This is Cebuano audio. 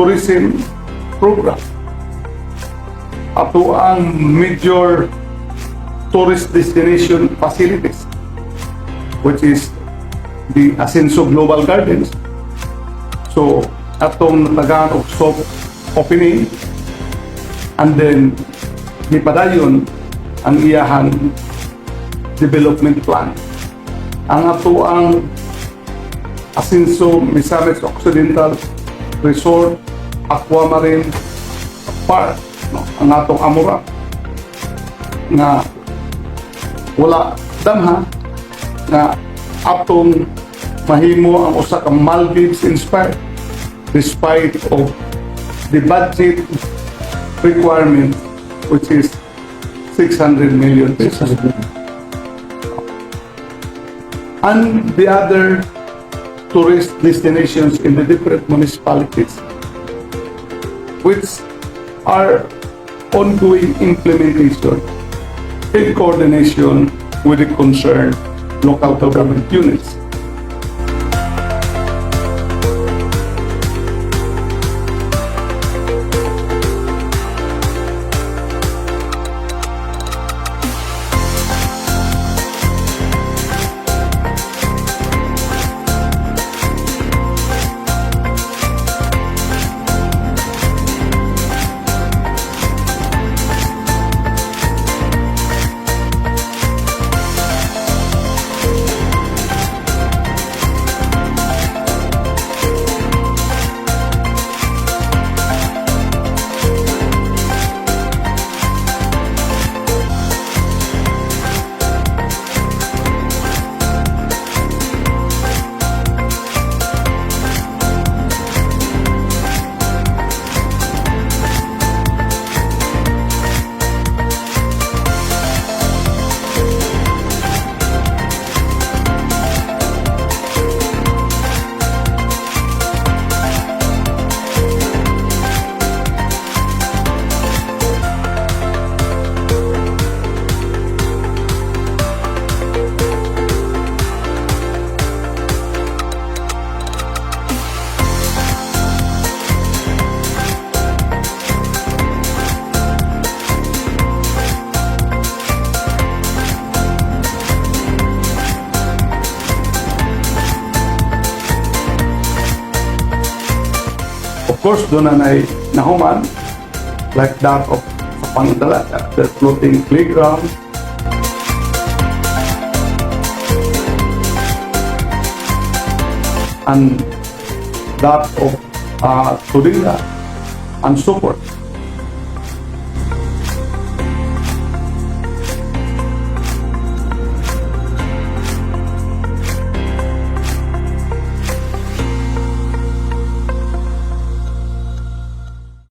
tourism program. Ato ang major tourist destination facilities, which is the Asenso Global Gardens. So, atong natagaan og soft opening and then gipadayon ang iyahang development plan. Ang ato ang Asenso Misamis Occidental Resort Aquamarine Park, no? Ang atong Amura nga wala damha nga atong mahimo ang usa ka Maldives inspired despite of the budget requirement, which is 600 million pesos, and the other tourist destinations in the different municipalities which are ongoing implementation in coordination with the concerned local government units. Of course, duna nay nahuman like that of sa Pangdalaga, the floating playground. And that of Tudela and so forth.